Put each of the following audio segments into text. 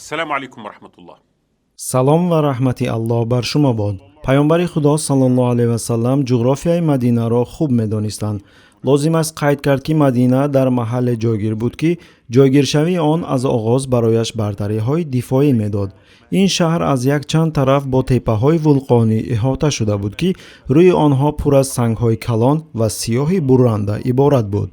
السلام عليكم ورحمة الله. Салом ва раҳмати Аллоҳ бар шумо бод. Паёмбари Худо саллаллоҳу алайҳи васаллам ҷуғрофияи Мадинаро хуб медонистанд. Лозим аст қайд кард, ки Мадина дар маҳалле ҷойгир буд, ки ҷойгиршавии он аз оғоз барояш бартариҳои дифоӣ медод. Ин шаҳр аз якчанд тараф бо теппаҳои вулқонӣ иҳота шуда буд, ки рӯи онҳо пур аз сангҳои калон ва сиёҳи бурранда иборат буд.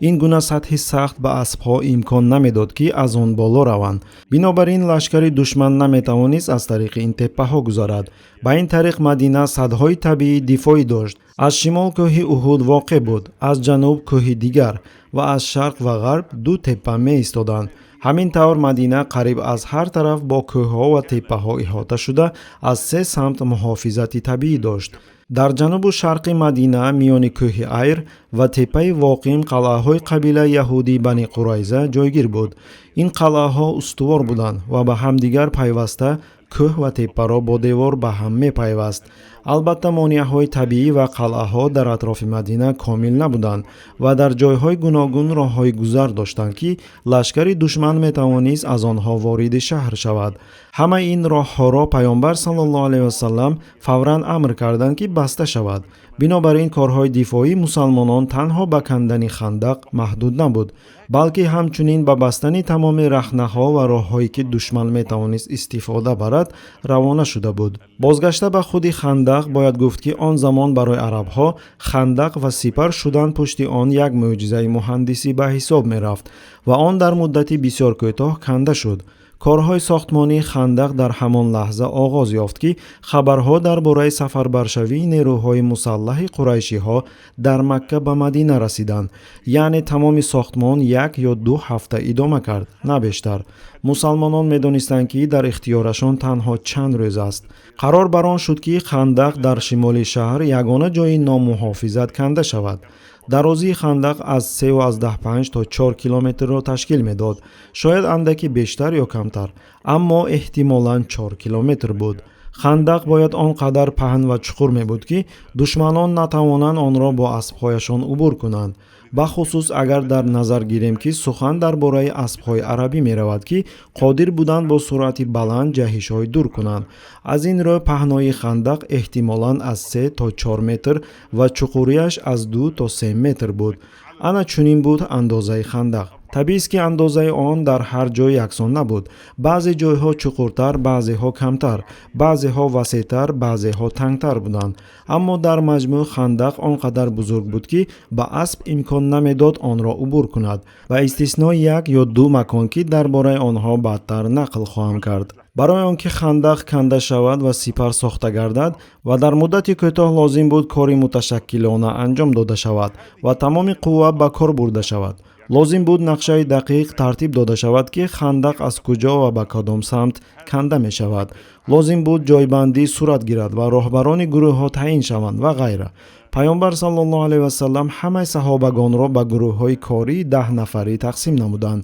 Ин гуна сатҳи сахт ба аспҳо имкон намедод, ки аз он боло раванд. Бинобар ин лашкари душман наметавонист аз тариқи ин теппаҳо гузарад. Ба ин тариқ Мадина садҳои табиии дифоӣ дошт. Аз шимол кӯҳи Уҳуд воқеъ буд, аз ҷануб кӯҳи дигар ва аз шарқ ва ғарб ду теппа меистоданд. Ҳамин тавр Мадина қариб аз ҳар тараф бо кӯҳҳо ва теппаҳо иҳота шуда, аз се самт муҳофизати табиӣ дошт. Дар ҷанубу шарқи Мадина, миёни кӯҳи Айр ва теппаи Воқим, қалъаҳои қабилаи яҳудӣ Бани Қурайза ҷойгир буд. Ин қалъаҳо устувор буданд ва ба ҳамдигар пайваста, кӯҳ ва теппаро бо девор ба ҳам мепайваст. Албатта, монеаҳои табиӣ ва қалъаҳо дар атрофи Мадина комил набуданд ва дар ҷойҳои гуногун роҳҳои гузар доштанд, ки лашкари душман метавонист аз онҳо вориди шаҳр шавад. Ҳамаи ин роҳҳоро Паёмбар саллаллоҳу алайҳи васаллам фавран амр карданд, ки баста шавад. Бинобар ин корҳои дифоии мусалмонон танҳо ба кандани хандақ маҳдуд набуд, балки ҳамчунин ба бастани тамоми рахнаҳо ва роҳҳое, ки душман метавонист истифода барад, равона шуда буд. Бозгашта ба худи хандақ, бояд гуфт, ки он замон барои арабҳо хандақ ва сипар шудан пушти он як мӯъҷизаи муҳандисӣ ба ҳисоб мерафт ва он дар муддати бисёр кӯтоҳ канда шуд. Корҳои сохтмонии хандақ дар ҳамон лаҳза оғоз ёфт, ки хабарҳо дар бораи сафарбаршавии нерӯҳои мусаллаҳи қурайшиҳо дар Макка ба Мадина расиданд. Яъне тамоми сохтмон 1 ё 2 ҳафта идома кард, на бештар. Мусалмонон медонистанд, ки дар ихтиёрашон танҳо чанд рӯз аст. Қарор бар он шуд, ки хандақ дар шимоли шаҳр, ягона ҷои номуҳофизат, канда шавад. Дарозии хандақ аз 3,5 то 4 километрро ташкил медод, шояд андаке бештар ё камтар, аммо эҳтимолан 4 километр буд. Хандақ бояд он қадар паҳн ва чуқур мебуд, ки душманон натавонанд онро бо аспҳояшон убур кунанд, бахусус агар дар назар гирем, ки сухан дар бораи аспҳои арабӣ меравад, ки қодир буданд бо суръати баланд ҷаҳишҳои дур кунанд. Аз ин рӯ паҳноии хандақ эҳтимолан аз 3 то 4 метр ва чуқуриаш аз 2 то 3 метр буд. Ана чунин буд андозаи хандақ. Табиист, ки андозаи он дар ҳар ҷой яксон набуд. Баъзе ҷойҳо чуқуртар, баъзеҳо камтар, баъзеҳо васеътар, баъзеҳо тангтар буданд, аммо дар маҷмӯъ хандақ он қадар бузург буд, ки ба асп имкон намедод онро убур кунад, ба истиснои як ё ду макон, ки дар бораи онҳо баъдтар нақл хоҳам кард. Барои он ки хандақ канда шавад ва сипар сохта гардад ва дар муддати кӯтоҳ, лозим буд кори муташаккилона анҷом дода шавад ва тамоми қувва ба кор бурда шавад. Лозим буд нақшаи дақиқ тартиб дода шавад, ки хандақ аз куҷо ва ба кадом самт канда мешавад. Лозим буд ҷойбандӣ сурат гирад ва роҳбарони гурӯҳҳо таъин шаванд ва ғайра. Паёмбар саллаллоҳу алайҳи васаллам ҳамаи саҳобагонро ба гурӯҳҳои кории 10 нафарӣ тақсим намуданд.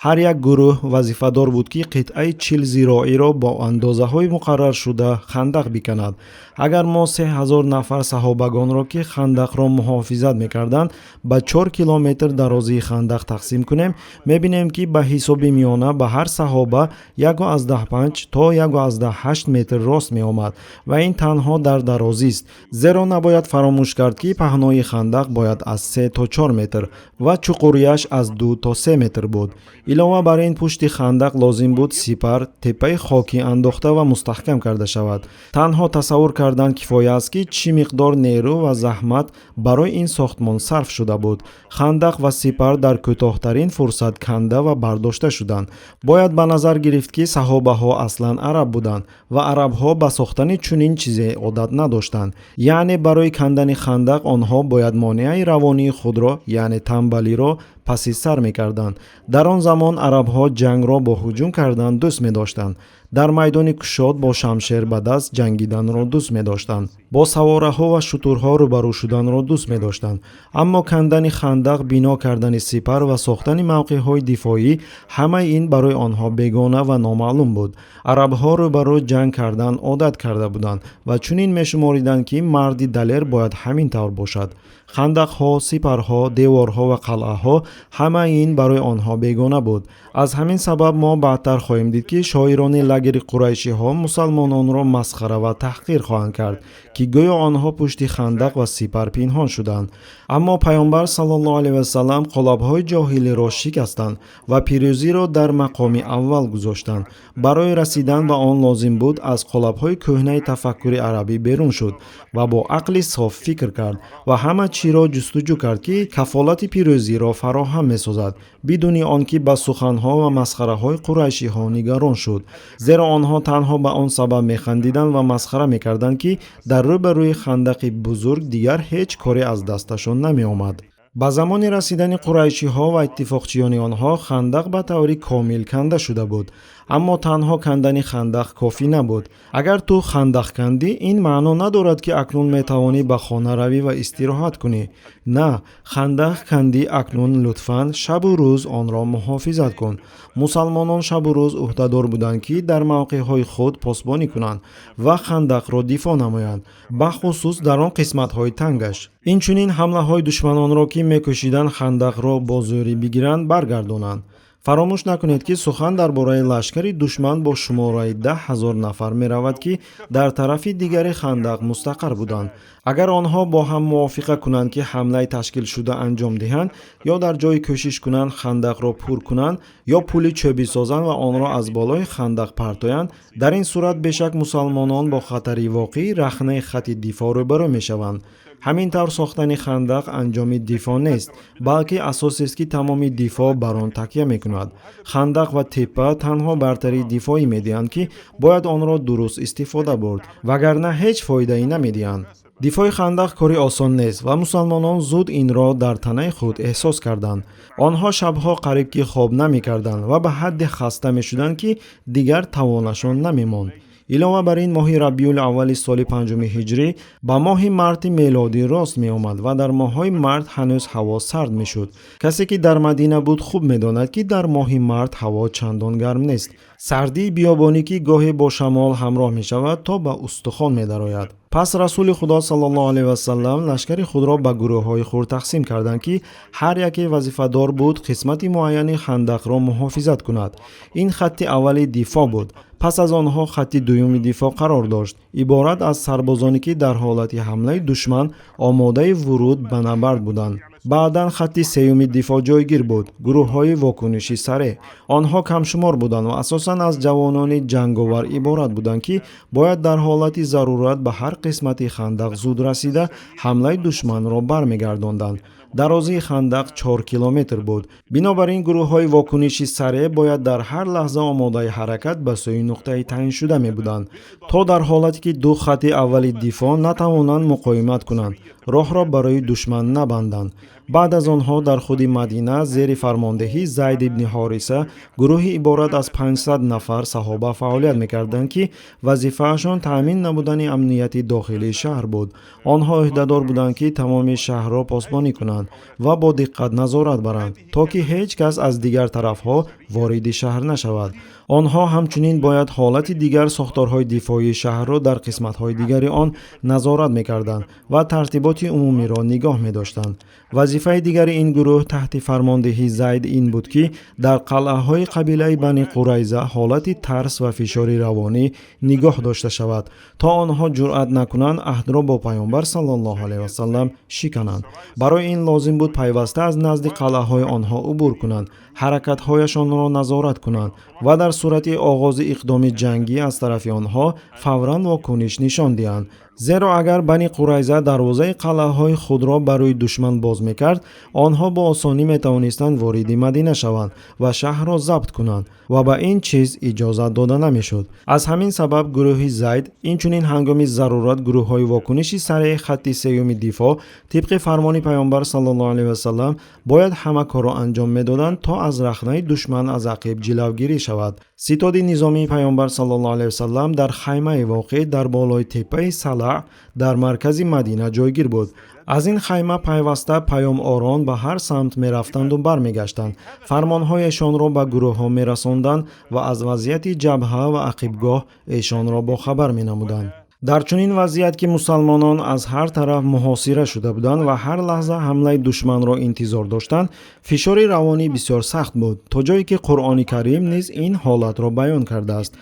Ҳар як гурӯҳ вазифадор буд, ки қитъаи 40 зироиро бо андозаҳои муқарраршуда хандақ биканад. Агар мо 3000 нафар саҳобагонро, ки хандақро муҳофизат мекарданд, ба 4 километр дарозии хандақ тақсим кунем, мебинем, ки ба ҳисоби миёна ба ҳар саҳоба 1,5 то 1,8 метр рост меомад ва ин танҳо дар дарозист, зеро набояд фаромӯш кард, ки паҳнои хандақ бояд аз 3 то 4 метр ва чуқуриаш аз 2 то 3 метр буд. Илова бар ин, пушти хандақ лозим буд сипар, теппаи хокӣ андохта ва мустаҳкам карда шавад. Танҳо тасаввур кардан кифоя аст, ки чӣ миқдор нерӯ ва заҳмат барои ин сохтмон сарф шуда буд. Хандақ ва сипар дар кӯтоҳтарин фурсат канда ва бардошта шуданд. Бояд ба назар гирифт, ки саҳобаҳо аслан араб буданд ва арабҳо ба сохтани чунин чизе одат надоштанд. Яъне барои кандани хандақ онҳо бояд монеаи равонии худро, яъне тамбалиро, паси сар мекарданд. Дар он замон арабҳо ҷангро бо ҳуҷум кардан дӯст медоштанд. Дар майдони кушод бо шамшер ба даст ҷангиданро дӯст медоштанд, бо савораҳо ва шутурҳо рӯбарӯ шуданро дӯст медоштанд. Аммо кандани хандақ, бино кардани сипар ва сохтани мавқеъҳои дифоӣ, ҳамаи ин барои онҳо бегона ва номаълум буд. Арабҳо рӯбарӯ ҷанг кардан одат карда буданд ва чунин мешумориданд, ки марди далер бояд ҳамин тавр бошад. Хандақҳо, сипарҳо, деворҳо ва қалъаҳо, ҳамаи ин барои онҳо бегона буд. Аз ҳамин сабаб мо баъдтар хоҳем дид, ки шоирони лагери қурайшиҳо мусалмононро масхара ва таҳқир хоҳанд кард, ки гӯё онҳо пушти хандақ ва сипар пинҳон шуданд. Аммо Пайғамбар саллаллоҳу алайҳи васаллам қолабҳои ҷоҳилиро шикастанд ва пирӯзиро дар мақоми аввал гузоштанд. Барои расидан ба он лозим буд аз қолабҳои кӯҳнаи тафаккури арабӣ берун шуд ва бо ақли соф фикр кард ва ҳама чиро ҷустуҷӯ кард, ки кафолати пирӯзиро фароҳам месозад, бидуни он ки ба суханҳо ва масхараҳои қурайшиҳо нигарон шуд, зеро онҳо танҳо ба он сабаб механдиданд ва масхара мекарданд, ки дар рӯбарӯи хандақи бузург дигар ҳеҷ коре аз дасташон намеомад. Ба замони расидани қурайшиҳо ва иттифоқчиёни онҳо хандақ ба таври комил канда шуда буд. Аммо танҳо кандани хандақ кофӣ набуд. Агар ту хандақ кандӣ, ин маъно надорад, ки акнун метавонӣ ба хона равӣ ва истироҳат кунӣ. На, хандақ кандӣ, акнун лутфан шабу рӯз онро муҳофизат кун. Мусалмонон шабу рӯз ӯҳдадор буданд, ки дар мавқеъҳои худ посбонӣ кунанд ва хандақро дифоъ намоянд, бахусус дар он қисматҳои тангаш. Инчунин ҳамлаҳои душманонро, ки мекӯшиданд хандақро бо зӯрӣ бигиранд, баргардонанд. Фаромӯш накунед, ки сухан дар бораи лашкари душман бо шумораи 10 000 нафар меравад, ки дар тарафи дигари хандақ мустақар буданд. Агар онҳо бо ҳам мувофиқа кунанд, ки ҳамлаи ташкилшуда анҷом диҳанд, ё дар ҷое кӯшиш кунанд хандақро пур кунанд, ё пули чӯбӣ созанд ва онро аз болои хандақ партоянд, дар ин сурат бешак мусалмонон бо хатари воқеии рахнаи хати дифоъ рӯбарӯ мешаванд. Ҳамин тавр сохтани хандақ анҷоми дифоъ нест, балки асосест, ки тамоми дифоъ бар он такя мекунад. Хандақ ва теппа танҳо бартарии дифоӣ медиҳанд, ки бояд онро дуруст истифода бурд, вагарна ҳеҷ фоидае намедиҳанд. Дифои хандақ кори осон нест ва мусалмонон зуд инро дар танаи худ эҳсос карданд. Онҳо шабҳо қариб ки хоб намекарданд ва ба ҳадде хаста мешуданд, ки дигар тавонашон намемонд. Илова бар ин, моҳи Рабиул аввали соли панҷуми ҳиҷрӣ ба моҳи марти мелодӣ рост меомад ва дар моҳҳои март ҳанӯз ҳаво сард мешуд. Касе ки дар Мадина буд, хуб медонад, ки дар моҳи март ҳаво чандон гарм нест. Сардии биёбонӣ, ки гоҳе бо шамол ҳамроҳ мешавад, то ба устухон медарояд. Пас Расули Худо саллаллоҳу алайҳи васаллам лашкари худро ба гурӯҳҳои хурд тақсим карданд, ки ҳар яке вазифадор буд қисмати муайяни хандақро муҳофизат кунад. Ин хатти аввали дифоъ буд. Пас аз онҳо хатти дуюми дифоъ қарор дошт, иборат аз сарбозоне, ки дар ҳолати ҳамлаи душман омодаи вуруд ба набард буданд. Баъдан хатти сеюми дифоъ ҷойгир буд, гурӯҳҳои вокуниши сареъ. Онҳо камшумор буданд ва асосан аз ҷавонони ҷанговар иборат буданд, ки бояд дар ҳолати зарурат ба ҳар қисмати хандақ зуд расида, ҳамлаи душманро бармегардонданд. Дарозии хандақ 4 километр буд. Бинобар ин гурӯҳҳои вокуниши сареъ бояд дар ҳар лаҳза омодаи ҳаракат ба сӯи нуқтаи таъиншуда мебуданд, то дар ҳолате ки ду хатти аввали дифоъ натавонанд муқовимат кунанд, роҳро барои душман набанданд. Баъд аз онҳо дар худи Мадина зери фармондеҳии Зайд ибни Ҳориса гурӯҳи иборат аз 500 нафар саҳоба фаъолият мекарданд, ки вазифаашон таъмин намудани амнияти дохилии шаҳр буд. Онҳо ӯҳдадор буданд, ки тамоми шаҳрро посбонӣ кунанд ва бо диққат назорат баранд, то ки ҳеҷ кас аз дигар тарафҳо вориди шаҳр нашавад. Онҳо ҳамчунин бояд ҳолати дигар сохторҳои дифоии шаҳрро дар қисматҳои дигари он назорат мекарданд ва тартиботи умумиро нигоҳ медоштанд. Вазифаи дигари ин гурӯҳ таҳти фармондеҳии Зайд ин буд, ки дар қалъаҳои қабилаи Бани Қурайза ҳолати тарс ва фишори равонӣ нигоҳ дошта шавад, то онҳо ҷуръат накунанд аҳдро бо Пайғамбар саллаллоҳу алайҳи васаллам шикананд. Барои ин лозим буд пайваста аз назди қалъаҳои онҳо убур кунанд, ҳаракатҳояшонро назорат кунанд ва дар сурати оғози иқдоми ҷангӣ аз тарафи онҳо фавран вокуниш нишон диҳанд. Зеро агар Бани Қурайза дарвозаи қалъаҳои худро ба рӯи душман боз мекард, онҳо бо осонӣ метавонистанд вориди Мадина шаванд ва шаҳрро забт кунанд ва ба ин чиз иҷозат дода намешуд. Аз ҳамин сабаб гурӯҳи Зайд, инчунин ҳангоми зарурат гурӯҳҳои вокуниши сареи хатти сеюми дифоъ тибқи фармони Паёмбар саллаллоҳу алайҳи васаллам бояд ҳама корро анҷом медоданд, то аз рахнаи душман аз ақиб ҷилавгирӣ шавад. Ситоди низомии Паёмбар саллаллоҳу алайҳи васаллам дар хаймаи воқеъ дар болои теппаи Салаъ дар маркази Мадина ҷойгир буд. Аз ин хайма пайваста паёморон ба ҳар самт мерафтанду бармегаштанд, фармонҳояшонро ба гурӯҳҳо мерасонданд ва аз вазъияти ҷабҳа ва ақибгоҳ эшонро бохабар менамуданд. Дар чунин вазъият, ки мусалмонон аз ҳар тараф муҳосира шуда буданд ва ҳар лаҳза ҳамлаи душманро интизор доштанд, фишори равонӣ бисёр сахт буд, то ҷое ки Қуръони Карим низ ин ҳолатро баён кардааст.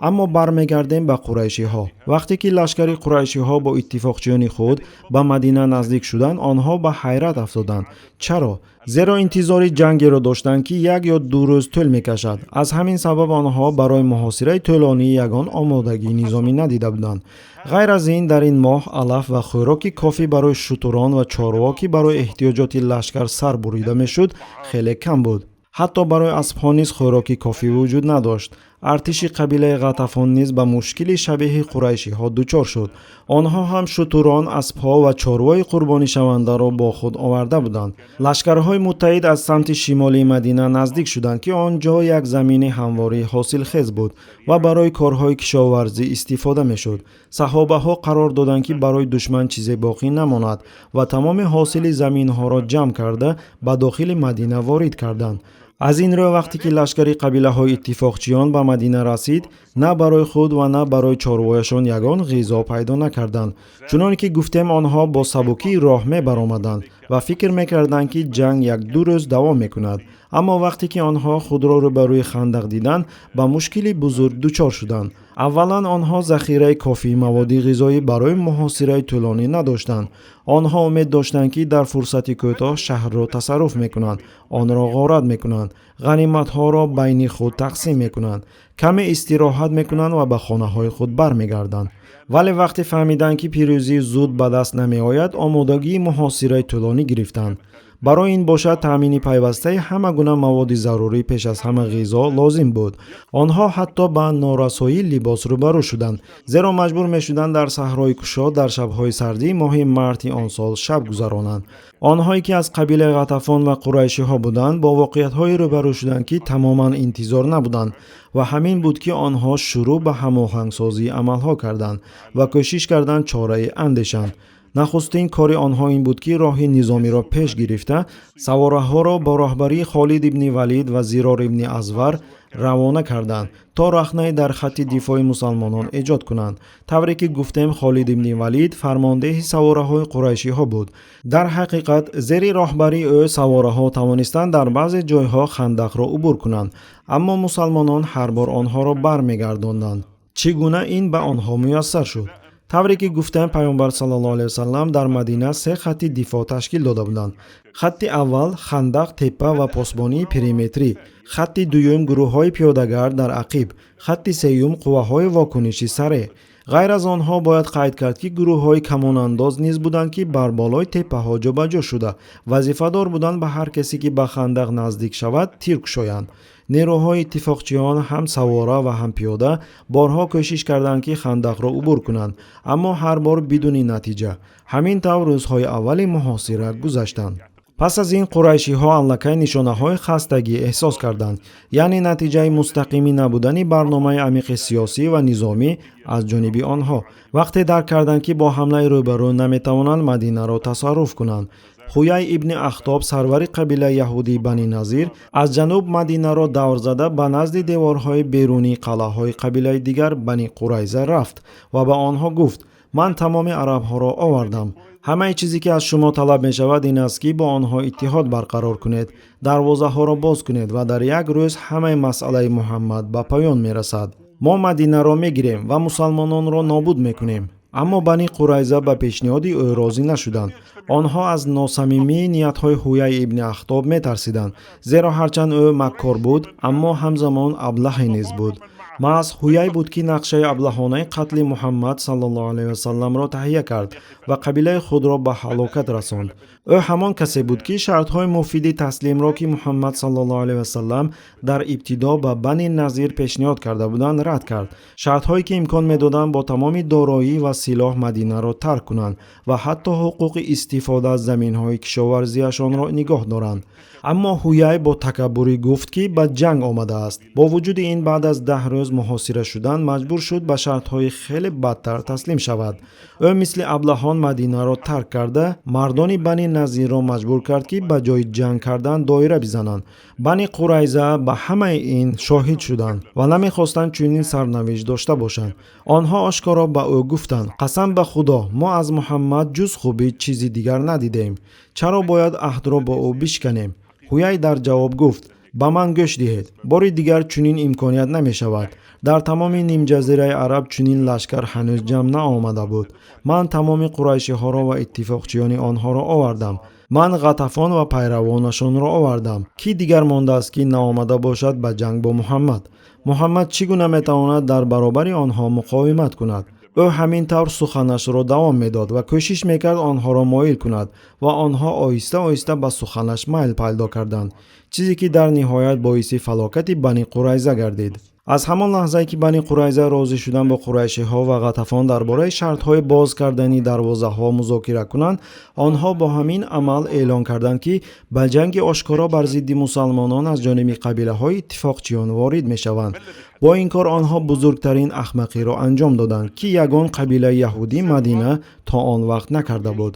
Аммо бармегардем ба қурайшиҳо. Вақте ки лашкари қурайшиҳо бо иттифоқчиёни худ ба Мадина наздик шуданд, онҳо ба ҳайрат афтоданд. Чаро? Зеро интизори ҷангеро доштанд, ки як ё ду рӯз тӯл мекашад. Аз ҳамин сабаб онҳо барои муҳосираи тӯлонӣ ягон омодагии низомӣ надида буданд. Ғайр аз ин, дар ин моҳ алаф ва хӯроки кофӣ барои шутурон ва чорво, ки барои эҳтиёҷоти лашкар сар бурида мешуд, хеле кам буд. Ҳатто барои аспҳо низ хӯроки кофӣ вуҷуд надошт. Артиши қабилаи Ғатафон низ ба мушкили шабеҳи қурайшиҳо дучор шуд. Онҳо ҳам шутурон, аспҳо ва чорвои қурбонишавандаро бо худ оварда буданд. Лашкарҳои муттаҳид аз самти шимолии Мадина наздик шуданд, ки он ҷо як замини ҳамвории ҳосилхез буд ва барои корҳои кишоварзӣ истифода мешуд. Саҳобаҳо қарор доданд, ки барои душман чизе боқӣ намонад ва тамоми ҳосили заминҳоро ҷамъ карда ба дохили Мадина ворид карданд. Аз ин рӯ, вақте ки лашкари қабилаҳои иттифоқчиён ба Мадина расид, на барои худ ва на барои чорвояшон ягон ғизо пайдо накарданд. Чуноне ки гуфтем, онҳо бо сабукии роҳ мебаромаданд ва фикр мекарданд, ки ҷанг як-ду рӯз давом мекунад. Аммо вақте ки онҳо худро рӯбарӯи хандақ диданд, ба мушкили бузург дучор шуданд. Аввалан, онҳо захираи кофии маводи ғизоӣ барои муҳосираи тӯлонӣ надоштанд. Онҳо умед доштанд, ки дар фурсати кӯтоҳ шаҳрро тасарруф мекунанд, онро ғорат мекунанд, ғаниматҳоро байни худ тақсим мекунанд, каме истироҳат мекунанд ва ба хонаҳои худ бармегарданд. Вале вақте фаҳмиданд, ки пирӯзӣ зуд ба даст намеояд, омодагии муҳосираи тӯлонӣ гирифтанд. Барои ин бошад таъмини пайвастаи ҳама гуна маводи зарурӣ, пеш аз ҳама ғизо, лозим буд. Онҳо ҳатто ба норасоии либос рӯбарӯ шуданд, зеро маҷбур мешуданд дар саҳрои кушод дар шабҳои сардии моҳи марти он сол шаб гузаронанд. Онҳое ки аз қабилаи Ғатафон ва қурайшиҳо буданд, бо воқеиятҳое рӯбарӯ шуданд, ки тамоман интизор набуданд ва ҳамин буд, ки онҳо шурӯъ ба ҳамоҳангсозии амалҳо карданд ва кӯшиш карданд чораи андешанд. Нахустин кори онҳо ин буд, ки роҳи низомиро пеш гирифта, савораҳоро бо роҳбарии Холид ибни Валид ва Зирор ибни Азвар равона карданд, то рахнае дар хатти дифои мусалмонон эҷод кунанд. Тавре ки гуфтем, Холид ибни Валид фармондеҳи савораҳои қурайшиҳо буд. Дар ҳақиқат, зери роҳбарии ӯ савораҳо тавонистанд дар баъзе ҷойҳо хандақро убур кунанд, аммо мусалмонон ҳар бор онҳоро бармегардонданд. Чӣ гуна ин ба онҳо муяссар шуд? Тавре ки гуфтем, Паёмбар саллаллоҳу алайҳи васаллам дар Мадина се хатти дифоъ ташкил дода буданд. Хатти аввал хандақ, теппа ва посбонии периметрӣ, хатти дуюм гурӯҳҳои пиёдагард дар ақиб, хатти сеюм қувваҳои вокуниши сареъ. Ғайр аз онҳо бояд қайд кард, ки гурӯҳҳои камонандоз низ буданд, ки бар болои теппаҳо ҷобаҷо шуда вазифадор буданд ба ҳар касе, ки ба хандақ наздик шавад, тир кушоянд. Нерӯҳои иттифоқчиён, ҳам савора ва ҳам пиёда, борҳо кӯшиш карданд, ки хандақро убур кунанд, аммо ҳар бор бидуни натиҷа. Ҳамин тавр рӯзҳои аввали муҳосира гузаштанд. Пас аз ин қурайшиҳо аллакай нишонаҳои хастагӣ эҳсос карданд, яъне натиҷаи мустақимӣ набудани барномаи амиқи сиёсӣ ва низомӣ аз ҷониби онҳо. Вақте дарк карданд, ки бо ҳамлаи рӯбарӯ наметавонанд Мадинаро тасарруф кунанд, Ҳуяй ибни Ахтоб, сарвари қабилаи яҳудии Бани Назир, аз ҷануб Мадинаро давр зада ба назди деворҳои берунии қалъаҳои қабилаи дигар Бани Қурайза рафт ва ба онҳо гуфт: ман тамоми арабҳоро овардам. Ҳамаи чизе ки аз шумо талаб мешавад ин аст, ки бо онҳо иттиҳод барқарор кунед, дарвозаҳоро боз кунед ва дар як рӯз ҳамаи масъалаи Муҳаммад ба поён мерасад. Мо Мадинаро мегирем ва мусалмононро нобуд мекунем. Аммо Бани Қурайза ба пешниҳоди ӯ розӣ нашуданд. Онҳо аз носамимии ниятҳои Ҳуяй ибни Ахтоб метарсиданд, зеро ҳарчанд ӯ маккор буд, аммо ҳамзамон аблаҳе низ буд. Маҳз Ҳуяй буд, ки нақшаи аблаҳонаи қатли Муҳаммад саллаллоҳу алайҳи васалламро таҳия кард ва қабилаи худро ба ҳалокат расонд. Ӯ ҳамон касе буд, ки шартҳои муфиди таслимро, ки Муҳаммад саллаллоҳу алайҳи васаллам дар ибтидо ба Бани Назир пешниҳод карда буданд, рад кард. Шартҳое, ки имкон медоданд бо тамоми дороӣ ва силоҳ Мадинаро тарк кунанд ва ҳатто ҳуқуқи истифода аз заминҳои кишоварзиашонро нигоҳ доранд. Аммо Ҳуяй бо такаббурӣ гуфт, ки ба ҷанг омадааст. Бо вуҷуди ин, баъд аз 10 рӯз муҳосира шудан маҷбур шуд ба шартҳои хеле бадтар таслим шавад. Ӯ мисли аблаҳон Мадинаро тарк карда, мардони Бани Назирро маҷбур кард, ки ба ҷои ҷанг кардан доира бизананд. Бани Қурайза ба ҳамаи ин шоҳид шуданд ва намехостанд чунин сарнавишт дошта бошанд. Онҳо ошкоро ба ӯ гуфтанд: қасам ба Худо, мо аз Муҳаммад ҷуз хубӣ чизи дигар надидем. Чаро бояд аҳдро бо ӯ бишканем? Ҳуяй дар ҷавоб гуфт: ба ман гӯш диҳед, бори дигар чунин имконият намешавад. Дар тамоми нимҷазираи араб чунин лашкар ҳанӯз ҷамъ наомада буд. Ман тамоми қурайшиҳоро ва иттифоқчиёни онҳоро овардам. Ман Ғатафон ва пайравонашонро овардам. Кӣ дигар мондааст, ки наомада бошад ба ҷанг бо Муҳаммад? Муҳаммад чӣ гуна метавонад дар баробари онҳо муқовимат кунад? Ӯ ҳамин тавр суханашро давом медод ва кӯшиш мекард онҳоро моил кунад ва онҳо оҳиста-оҳиста ба суханаш майл пайдо карданд, чизе ки дар ниҳоят боиси фалокати Бани Қурайза гардид. Аз ҳамон лаҳзае, ки Бани Қурайза розӣ шуданд бо қурайшиҳо ва Ғатафон дар бораи шартҳои боз кардани дарвозаҳо музокира кунанд, онҳо бо ҳамин амал эълон карданд, ки ба ҷанги ошкоро бар зидди мусалмонон аз ҷониби қабилаҳои иттифоқчиён ворид мешаванд. Бо ин кор онҳо бузургтарин ахмақиро анҷом доданд, ки ягон қабилаи яҳудии Мадина то он вақт накарда буд.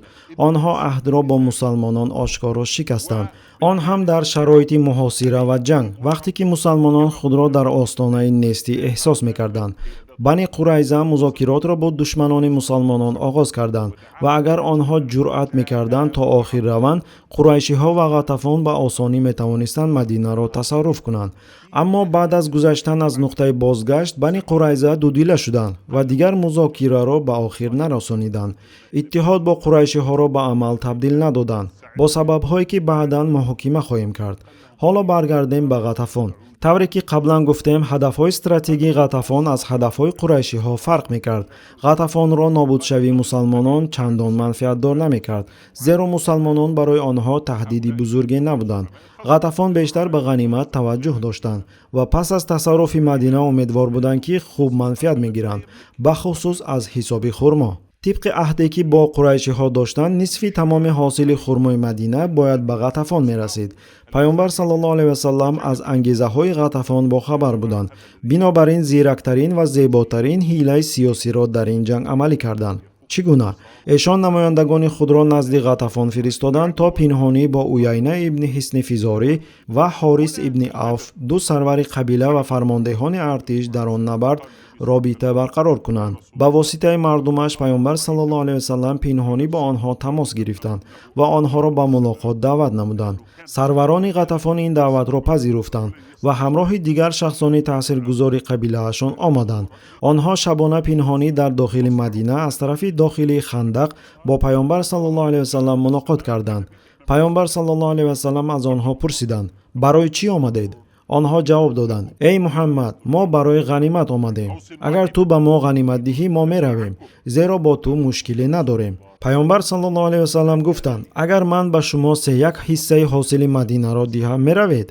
Онҳо аҳдро бо мусалмонон ошкоро шикастанд, он ҳам дар шароити муҳосира ва ҷанг, вақте ки мусалмонон худро дар остонаи нестӣ эҳсос мекарданд. Бани Қурайза музокиротро бо душманони мусалмонон оғоз карданд ва агар онҳо ҷуръат мекарданд то охир раванд, қурайшиҳо ва Ғатафон ба осонӣ метавонистанд Мадинаро тасарруф кунанд. Аммо баъд аз гузаштан аз нуқтаи бозгашт Бани Қурайза дудила шуданд ва дигар музокираро ба охир нарасониданд. Иттиҳод бо қурайшиҳоро ба амал табдил надоданд, бо сабабҳое ки баъдан муҳокима хоҳем кард. Ҳоло баргардем ба Ғатафон. Тавре ки қаблан гуфтем, ҳадафҳои стратегии Ғатафон аз ҳадафҳои қурайшиҳо фарқ мекард. Ғатафонро нобудшавии мусалмонон чандон манфиатдор намекард, зеро мусалмонон барои онҳо таҳдиди бузурге набуданд. Ғатафон бештар ба ғанимат таваҷҷӯҳ доштанд ва пас аз тасарруфи Мадина умедвор буданд, ки хуб манфиат мегиранд, бахусус аз ҳисоби хурмо. Тибқи аҳде, ки бо қурайшиҳо доштанд, нисфи тамоми ҳосили хурмои Мадина бояд ба Ғатафон мерасид. Паёмбар саллаллоҳу алайҳи васаллам аз ангезаҳои Ғатафон бохабар буданд. Бинобар ин зирактарин ва зеботарин ҳилаи сиёсиро дар ин ҷанг амалӣ карданд. Чӣ гуна? Эшон намояндагони худро назди Ғатафон фиристоданд, то пинҳонӣ бо Уяйна ибни Ҳисни Физорӣ ва Ҳорис ибни Авф, ду сарвари қабила ва фармондеҳони артиш дар он набард, робита барқарор кунанд. Ба воситаи мардумаш Паёмбар саллаллоҳу алайҳи васаллам пинҳонӣ бо онҳо тамос гирифтанд ва онҳоро ба мулоқот даъват намуданд. Сарварони Ғатафон ин даъватро пазируфтанд ва ҳамроҳи дигар шахсони таъсиргузори қабилаашон омаданд. Онҳо шабона пинҳонӣ дар дохили Мадина аз тарафи дохилии Хандақ бо Паёмбар саллаллоҳу алайҳи васаллам мулоқот карданд. Паёмбар саллаллоҳу алайҳи васаллам аз онҳо пурсиданд: барои чӣ омадед? Онҳо ҷавоб доданд: эй Муҳаммад, мо барои ғанимат омадем. Агар ту ба мо ғанимат диҳӣ, мо меравем, зеро бо ту мушкиле надорем. Паёмбар саллаллоҳу алайҳи васаллам гуфтанд: агар ман ба шумо сеяк ҳиссаи ҳосили Мадинаро диҳам, меравед?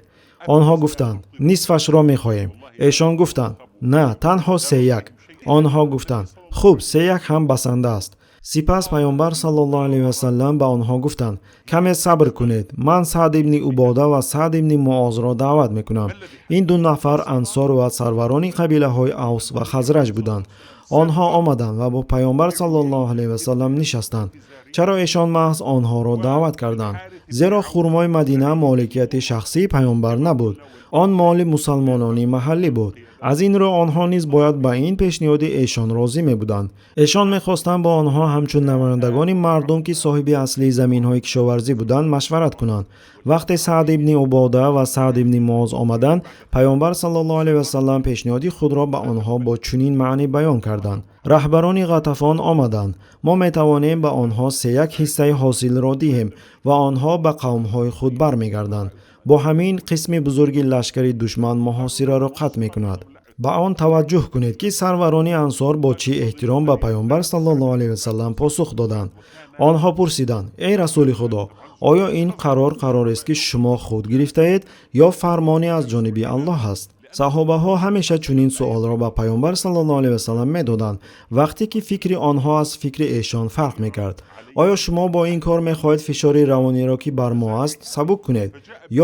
Онҳо гуфтанд: нисфашро мехоҳем. Эшон гуфтанд: на, танҳо сеяк. Онҳо гуфтанд: хуб, сеяк ҳам басанда аст. Сипас Паёмбар саллаллоҳу алайҳи васаллам ба онҳо гуфтанд: каме сабр кунед, ман Саъд ибни Убода ва Саъд ибни Муозро даъват мекунам. Ин ду нафар ансор ва сарварони қабилаҳои Авс ва Хазраҷ буданд. Онҳо омаданд ва бо Паёмбар саллаллоҳу алайҳи васаллам нишастанд. Чаро эшон маҳз онҳоро даъват карданд? Зеро хурмои Мадина моликияти шахсии Паёмбар набуд. Он моли мусалмонони маҳаллӣ буд. Аз ин рӯ онҳо низ бояд ба ин пешниҳоди эшон розӣ мебуданд. Эшон мехостанд бо онҳо ҳамчун намояндагони мардум, ки соҳиби аслии заминҳои кишоварзӣ буданд, машварат кунанд. Вақте Саъд ибни Убода ва Саъд ибни Муоз омаданд, Паёмбар саллаллоҳу алайҳи васаллам пешниҳоди худро ба онҳо бо чунин маънӣ баён карданд: раҳбарони Ғатафон омаданд. Мо метавонем ба онҳо сеяк ҳиссаи ҳосилро диҳем ва онҳо ба қавмҳои худ бармегарданд. Бо ҳамин қисми бузурги лашкари душман муҳосираро қатъ мекунад. Ба он таваҷҷӯҳ кунед, ки сарварони ансор бо чӣ эҳтиром ба Паёмбар саллаллоҳу алайҳи васаллам посух доданд. Онҳо пурсиданд: «Эй Расули Худо, оё ин қарор қарорест, ки шумо худ гирифтаед, ё фармоне аз ҷониби Аллоҳ аст?» Саҳобаҳо ҳамеша чунин суолро ба Паёмбар саллаллоҳу алайҳи васаллам медоданд, вақте ки фикри онҳо аз фикри эшон фарқ мекард. Оё шумо бо ин кор мехоҳед фишори равониро, ки бар мо аст, сабук кунед,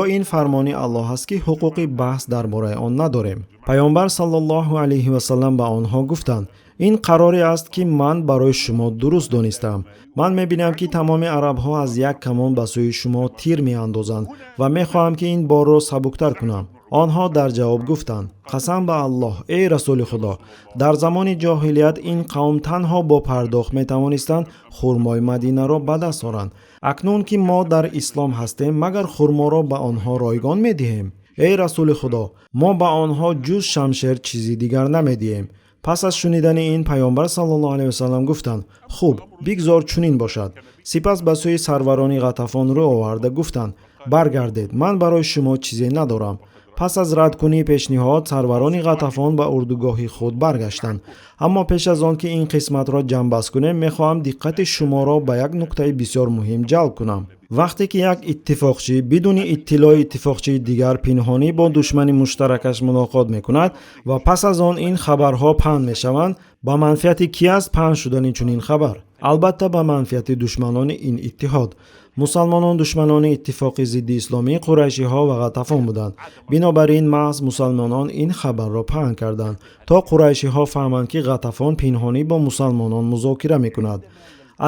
ё ин фармони Аллоҳ аст, ки ҳуқуқи баҳс дар бораи он надорем?» Паёмбар саллаллоҳу алайҳи васаллам ба онҳо гуфтанд: «Ин қароре аст, ки ман барои шумо дуруст донистаам. Ман мебинам, ки тамоми арабҳо аз як камон ба сӯи шумо тир меандозанд ва мехоҳам, ки ин борро сабуктар кунам». Онҳо дар ҷавоб гуфтанд: «Қасам ба Аллоҳ, эй Расули Худо, дар замони ҷоҳилият ин қавм танҳо бо пардохт метавонистанд хурмои Мадинаро ба даст оранд. Акнун ки мо дар ислом ҳастем, магар хурморо ба онҳо ройгон медиҳем? Эй Расули Худо, мо ба онҳо ҷуз шамшер чизи дигар намедиҳем». Пас аз шунидани ин, Паёмбар саллаллоҳу алайҳи васаллам гуфтанд: «Хуб, бигзор чунин бошад». Сипас ба сӯи сарварони Ғатафон рӯ оварда гуфтанд: «Баргардед, ман барои шумо чизе надорам». Пас аз радкунии пешниҳод, сарварони Ғатафон ба урдугоҳи худ баргаштанд. Аммо пеш аз он ки ин қисматро ҷамъбаст кунем, мехоҳам диққати шуморо ба як нуктаи бисёр муҳим ҷалб кунам. Вақте ки як иттифоқчӣ бидуни иттилои иттифоқчии дигар пинҳонӣ бо душмани муштаракаш мулоқот мекунад ва пас аз он ин хабарҳо паҳн мешаванд, ба манфиати кӣ аст паҳн шудани чунин хабар? Албатта, ба манфиати душманони ин иттиҳод. Мусалмонон душманони иттифоқи зидди исломии қурайшиҳо ва Ғатафон буданд. Бинобар ин маҳз мусалмонон ин хабарро паҳн карданд, то қурайшиҳо фаҳманд, ки Ғатафон пинҳонӣ бо мусалмонон музокира мекунад.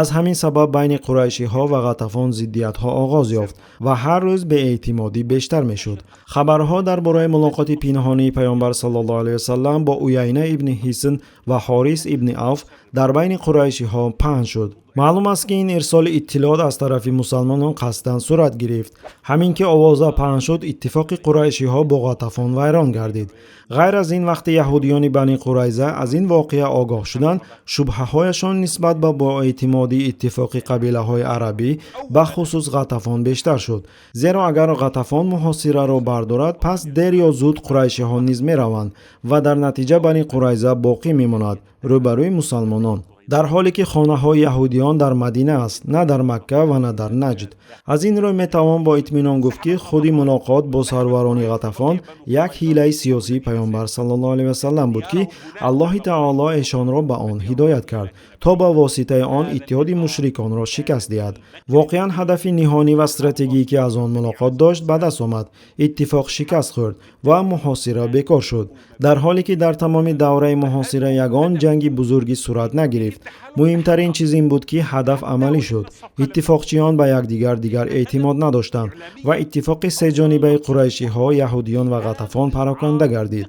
Аз ҳамин сабаб байни қурайшиҳо ва Ғатафон зиддиятҳо оғоз ёфт ва ҳар рӯз беэътимодӣ бештар мешуд. Хабарҳо дар бораи мулоқоти пинҳонии Паёмбар саллаллоҳу алайҳи васаллам бо Уяйна ибни Ҳисн ва Ҳорис ибни Авф дар байни қурайшиҳо паҳн шуд. Маълум аст, ки ин ирсоли иттилоот аз тарафи мусалмонон қасдан сурат гирифт. Ҳамин ки овоза паҳн шуд, иттифоқи қурайшиҳо бо Ғатафон вайрон гардид. Ғайр аз ин, вақте яҳудиёни Бани Қурайза аз ин воқеа огоҳ шуданд, шубҳаҳояшон нисбат ба боэътимодии иттифоқи қабилаҳои арабӣ, бахусус Ғатафон, бештар шуд, зеро агар Ғатафон муҳосираро бардорад, пас дер ё зуд қурайшиҳо низ мераванд ва дар натиҷа Бани Қурайза боқӣ мемонад рӯбарӯи мусалмонон, дар ҳоле ки хонаҳои яҳудиён дар Мадина аст, на дар Макка ва на дар Наҷд. Аз ин рӯ метавон бо итминон гуфт, ки худи мулоқот бо сарварони Ғатафон як ҳилаи сиёсии Паёмбар саллаллоҳу алайҳи васаллам буд, ки Аллоҳи таоло эшонро ба он ҳидоят кард, то ба воситаи он иттиҳоди мушриконро шикаст диҳад. Воқеан, ҳадафи ниҳонӣ ва стратегие, ки аз он мулоқот дошт, ба даст омад. Иттифоқ шикаст хӯрд ва муҳосира бекор шуд, дар ҳоле ки дар тамоми давраи муҳосира ягон ҷанги бузургӣ сурат нагирифт. Муҳимтарин чиз ин буд, ки ҳадаф амалӣ шуд. Иттифоқчиён ба якдигар дигар эътимод надоштанд ва иттифоқи сеҷонибаи қурайшиҳо, яҳудиён ва Ғатафон пароканда гардид.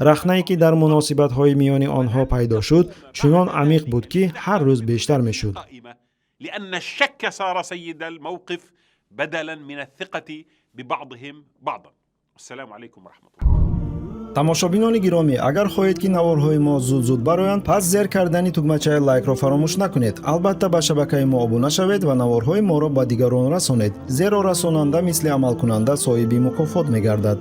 Рахнае, ки дар муносибатҳои миёни онҳо пайдо шуд, чунон амиқ буд, ки ҳар рӯз бештар мешуд. لأن الشك صار سيد الموقف بدلا من الثقة ببعضهم بعضا. والسلام عليكم ورحمة الله. Тамошобинони гиромӣ, агар хоҳед, ки наворҳои мо зуд-зуд бароянд, пас зер кардани тугмачаи лайкро фаромӯш накунед. Албатта, ба шабакаи мо обуна шавед ва наворҳои моро ба дигарон расонед, зеро расонанда мисли амалкунанда соҳиби мукофот мегардад.